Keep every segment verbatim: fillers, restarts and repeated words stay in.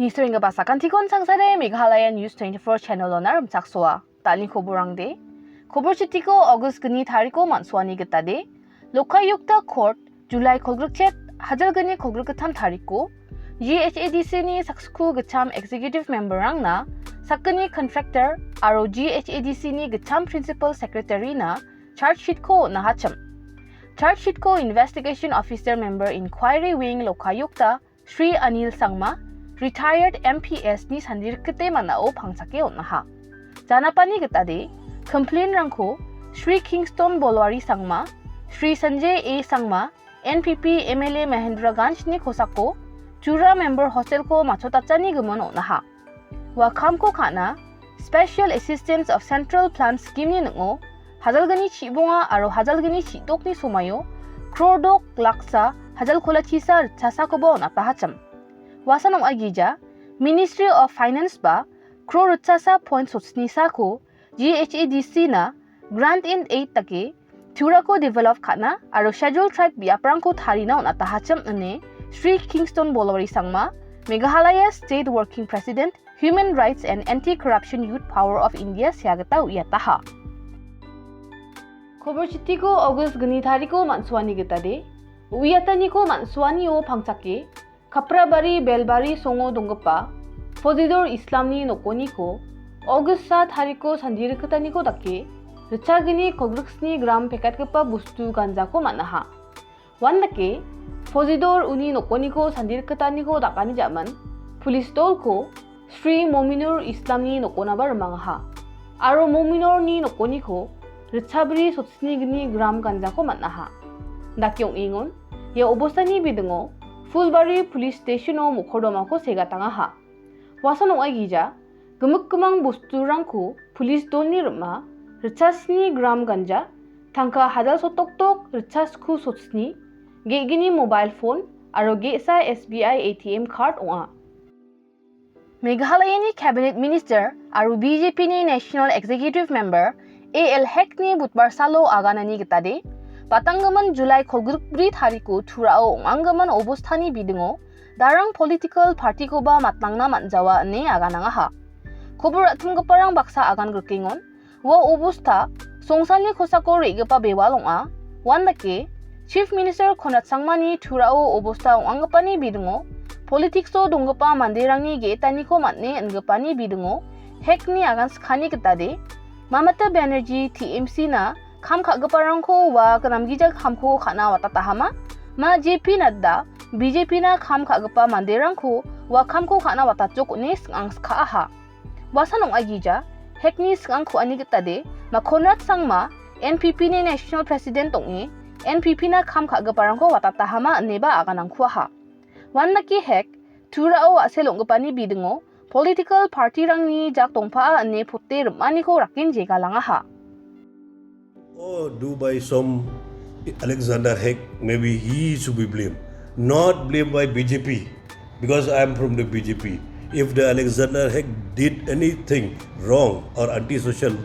Nisringgipa sakantikon sangsade Meghalaya News twenty-four channel-ona rimchaksoa. Dal·ni koborangde. Kobor chitiko August gni tariko man·suani gitade. Lokayukta Court, July kolgrikchet, hajalgni kolgrikgittam tariko, G H A D C-ni sakskul gittam executive member-rangna sakgni contractor aro G H A D C-ni gittam principal secretary-na charge sheet-ko on·ahachim. Charge sheet-ko investigation officer member inquiry wing lokayukta Shri Anil Sangma, retired M P S-ni sandirikgite man·ao pangchake on·aha. Janapani gitade, complain-rangko Shri Kingston Bolwari Sangma, Shri Sanjay A Sangma, N P P M L A Mahendraganj-ni kosako Jura member hostel-ko matchotachani gimin on·aha. Ua kamko ka·na Special Assistance of Central Plan Scheme-ni ning·o hajalgni chibonga aro hajalgni chidokni somaio krodok laksa hajalkolachisa ritchasakoba on·atahachim. Uasan ong·aigija Ministry of Finance-ba kro ritchasa point sotsnisako G H A D C-na grant in aid dake Turako develop ka·na aro Schedule Tribe biaprangko tarina on·atahachim ine Shri Kingston Bolwari Sangma, Meghalaya State Working President, Human Rights and Anti-Corruption Youth Power of India sea gita uiataha. Kobor chitiko August gni tariko man·suani gitade, uiataniko man·suanio pangchake, Kaprabari Belbari songo donggipa Fozidor Islamni nokoniko August sa tariko sandirikgitaniko dake ritchagini kolgriksni gram pekatgipa bostu ganjako man·aha. Uandake Fozidor uni nokoniko sandirikgitaniko dakani ja·man pulis dolko Shri Mominur Islamni nokonaba rimangaha. Aro Mominurni nokoniko ritchabri sotsnigni gram ganjako man·aha. Dake ong·engon, ia obostani bidingo Fulbari Police Station-o mokoldamako segatangaha. Uasan ong·aigija, gimik gimang bosturangko pulis dolni rim·a, ritchasni gram ganja, tangka hajal sotoktok ritchasku sotsni, ge·gni mobile phone aro ge·sa S B I A T M card ong·a. Meghalayani Cabinet Minister aro B J P-ni National Executive Member A L Hek-ni Budbar salo aganani gitade, batanggimin July kolgrikbri tariko Turao ong·anggimin obostani bidingo darang political party-koba matangna man·jawa ine aganangaha. Kobor ra·timgiparang baksa agan grikengon, ua obosta songsani kosako re·gipa bewal ong·a. Uandake Chief Minister Konrad Sangmani Turao obosta ong·anggipani bidingo, politics-o donggipa manderangni ge·etaniko man·e ingipani bidingo, Hek-ni agan skani gitade, Mamata Banerjee T M C-na kam ka·giparangko ua namgija kamko ka·na watatahama, ma J P Nadda B J P-na kam ka·gipa manderangko ua kamko ka·na watatjok ine sing·angskaaha. Uasan ong·aigija, Hek-ni sing·angko ani gitade, ma Konrad Sangma, N P P-ni National President ong·e, N P P-na kam ka·giparangko watatahama ineba aganangkuaha. Uandake Hek, Turao a·sel ong·gipani bidingo, political party-rangni jak dongpaa ine pote rim·aniko raken jegalangaha. Or do by some Alexander Hek, maybe he should be blamed. Not blamed by B J P, because I am from the B J P. If the Alexander Hek did anything wrong or antisocial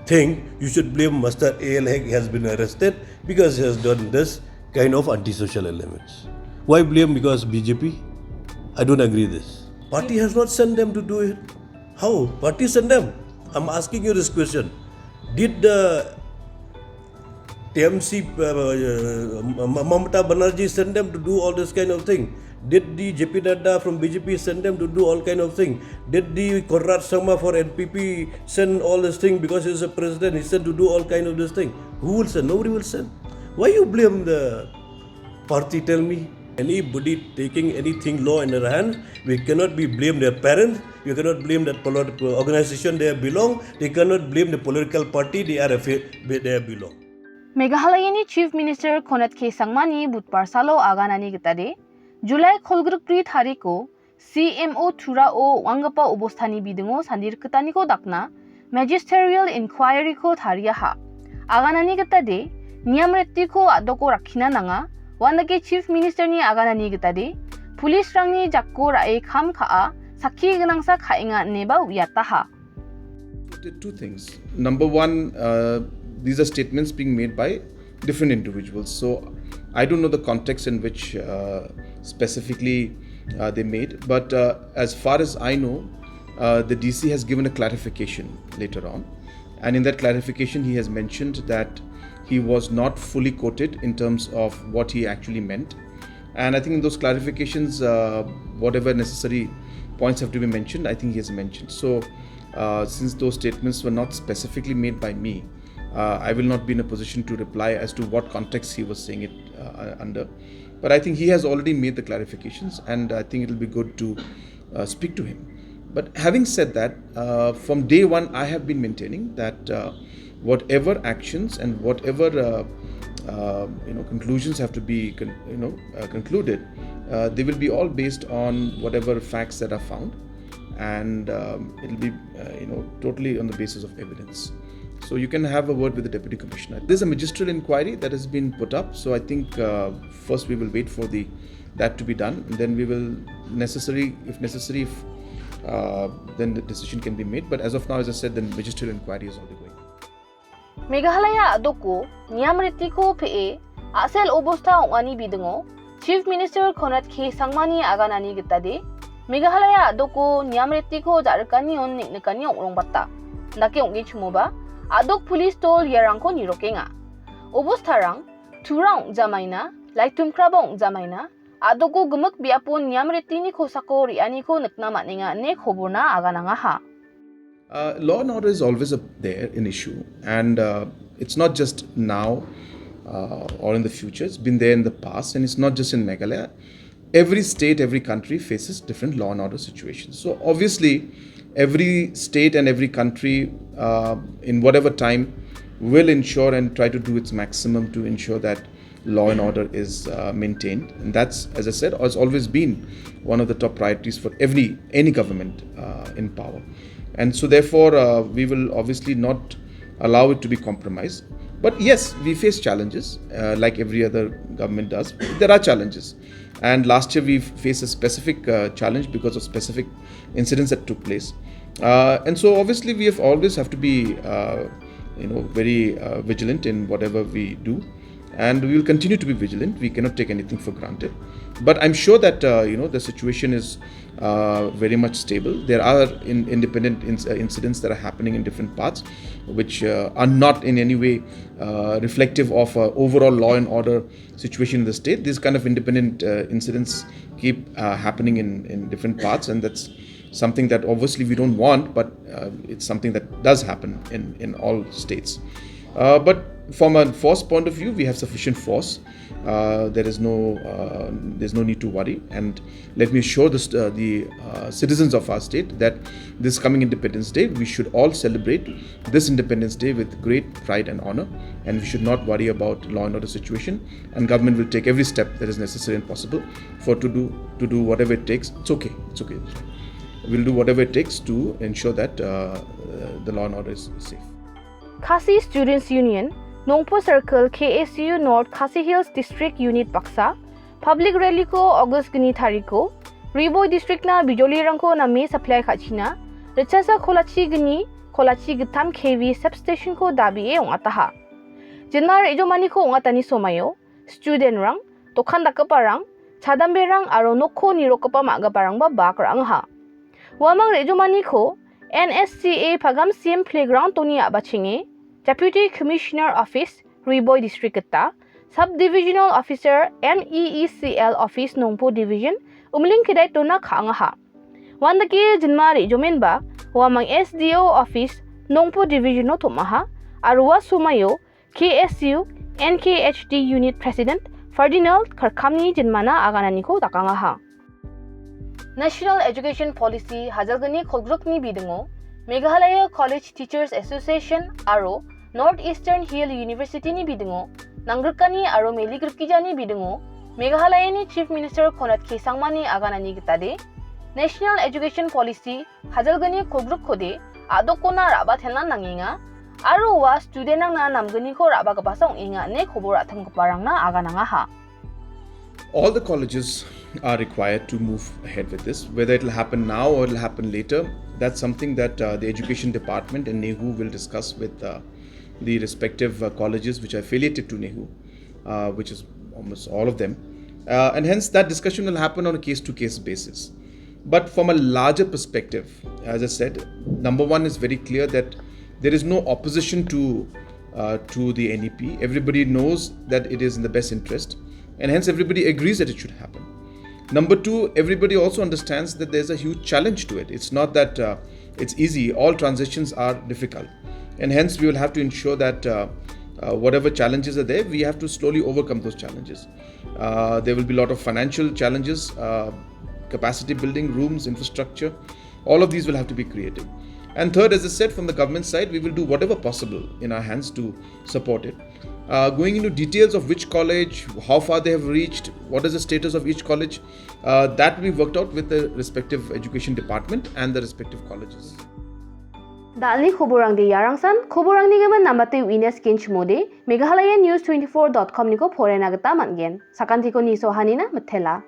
thing, you should blame Master A L Hek has been arrested because he has done this kind of antisocial elements. Why blame because B J P? I don't agree this. Party has not sent them to do it. How? Party sent them. I'm asking you this question. Did the T M C, uh, uh, Mamata Banerjee send them to do all this kind of thing? Did the J P Nadda from B J P send them to do all kind of thing? Did the Konrad Sangma for N P P send all this thing because he's a president? He sent to do all kind of this thing. Who will send? Nobody will send. Why you blame the party? Tell me. Anybody taking anything law in their hands, we cannot be blame their parents. You cannot blame that politi- organization they belong. They cannot blame the political party they are affi- they belong. Meghalayani Chief Minister Konrad K Sangmani Budbar salo aganani gitade, July kolgrikbri tariko C M O Turao ong·anggipa obostani bidingo sandirikgitaniko dakna magisterial inquiry-ko tariaha. Aganani gitade, niam retiko a·doko rakkina nanga, uandake Chief Minister-ni aganani gitade, police-rangni jako ra·e kam ka·a, sakki gnangsa ka·enga ineba uiataha. Two things. Number one, uh, these are statements being made by different individuals. So I don't know the context in which uh, specifically uh, they made. But uh, as far as I know, uh, the D C has given a clarification later on. And in that clarification, he has mentioned that he was not fully quoted in terms of what he actually meant. And I think in those clarifications, uh, whatever necessary points have to be mentioned, I think he has mentioned. So, uh, since those statements were not specifically made by me, uh, I will not be in a position to reply as to what context he was saying it uh, under. But I think he has already made the clarifications, and I think it'll be good to uh, speak to him. But having said that, uh, from day one, I have been maintaining that uh, whatever actions and whatever uh, uh, you know conclusions have to be con- you know uh, concluded, uh, they will be all based on whatever facts that are found, and um, it'll be uh, you know totally on the basis of evidence. So you can have a word with the deputy commissioner. There's a magisterial inquiry that has been put up. So I think uh, first we will wait for the that to be done. Then we will necessary, if necessary, if, uh, then the decision can be made. But as of now, as I said, the magisterial inquiry is already going. Meghalaya a·doko niamritiko pe·e a·sel obosta ong·ani bidingo Chief Minister Conrad K Sangmani aganani gitade Meghalaya a·doko niamritiko ja·rikanion neng·nikani ong·rongbata. Dake ong·genchimoba a·dok police dol iarangko nirokenga. Obostarang Tura ong·jamaina, Laitumkraba ong·jamaina, a·doko gimik biapo niamritini kosako re·aniko nikna man·enga ine koborna aganangaha. Uh, law and order is always a, there an issue, and uh, it's not just now uh, or in the future. It's been there in the past, and it's not just in Meghalaya. Every state, every country faces different law and order situations. So obviously, every state and every country, uh, in whatever time, will ensure and try to do its maximum to ensure that law and order is uh, maintained. And that's, as I said, has always been one of the top priorities for every any government uh, in power. And so, therefore, uh, we will obviously not allow it to be compromised. But yes, we face challenges, uh, like every other government does. There are challenges. And last year, we faced a specific uh, challenge because of specific incidents that took place. Uh, and so, obviously, we have always have to be, uh, you know, very uh, vigilant in whatever we do. And we will continue to be vigilant. We cannot take anything for granted. But I'm sure that uh, you know the situation is uh, very much stable. There are in, independent inc- uh, incidents that are happening in different parts, which uh, are not in any way uh, reflective of uh, overall law and order situation in the state. These kind of independent uh, incidents keep uh, happening in, in different parts, and that's something that obviously we don't want, but uh, it's something that does happen in, in all states. Uh, but from a force point of view, we have sufficient force. Uh, there is no uh, there's no need to worry, and let me assure this, uh, the uh, citizens of our state that this coming Independence Day, we should all celebrate this Independence Day with great pride and honor, and we should not worry about law and order situation. And government will take every step that is necessary and possible for to do to do whatever it takes. It's okay. It's okay. We'll do whatever it takes to ensure that uh, uh, the law and order is safe. Khasi Students Union, Nongpo Circle, K S U North Khasi Hills District Unit baksa, public rally-ko August gni tariko, Ri Bhoi District-na bijolirangko name supply ka·china, Richasa Kolachi gni, Kolachi gittam K V substation-ko dabie ong·ataha. Jinma re·jomaniko ong·atani somaio, student-rang, dokan dakgiparang, chadamberang aro nokko nirokgipa ma·giparangba bak ra·angaha. Uamang re·jomaniko N S C A Pagamsiam Playground-oni a·bachenge, Deputy Commissioner Office, Ri Bhoi District gita, Sub-Divisional Officer, M E E C L Office, Nongpo Division, Umling Kedaitona ka·angaha. Uandake jinma re·jomenba, uamang S D O Office, Nongpo Division-o tom·aha, aro ua somaio K S U N K H D Unit President Ferdinand Karkamni jinmana agananiko dakangaha. National Education Policy hajalgni kolgrikni bidingo Meghalaya College Teachers Association aro North Eastern Hill University-ni bidingo nanggrikani aro meligrikgijani bidingo Meghalayani Chief Minister Conrad K Sangmani aganani gitade National Education Policy hajalgni kolgrikkode a·dokona ra·batelna nangenga aro ua student-rangna namgniko ra·bagipasa ong·enga ine kobor a·tamgiparangna aganangaha. All the colleges are required to move ahead with this. Whether it'll happen now or it'll happen later, that's something that uh, the education department and NEHU will discuss with uh, the respective uh, colleges which are affiliated to NEHU, uh, which is almost all of them. Uh, and hence, that discussion will happen on a case to case basis. But from a larger perspective, as I said, number one is very clear that there is no opposition to, uh, to the N E P. Everybody knows that it is in the best interest, and hence everybody agrees that it should happen. Number two, everybody also understands that there's a huge challenge to it. It's not that, uh, it's easy. All transitions are difficult. And hence, we will have to ensure that, uh, uh, whatever challenges are there, we have to slowly overcome those challenges. Uh, there will be a lot of financial challenges, uh, capacity building, rooms, infrastructure. All of these will have to be created. And third, as I said, from the government side, we will do whatever possible in our hands to support it. Uh, going into details of which college, how far they have reached, what is the status of each college, uh, that will be worked out with the respective education department and the respective colleges. Da·alni koborangde iarangsan, koborangni gimin nambate uina skenchimode, Meghalaya News twenty-four dot com-niko porena gita man·gen. Sakantiko nisohanina mitela.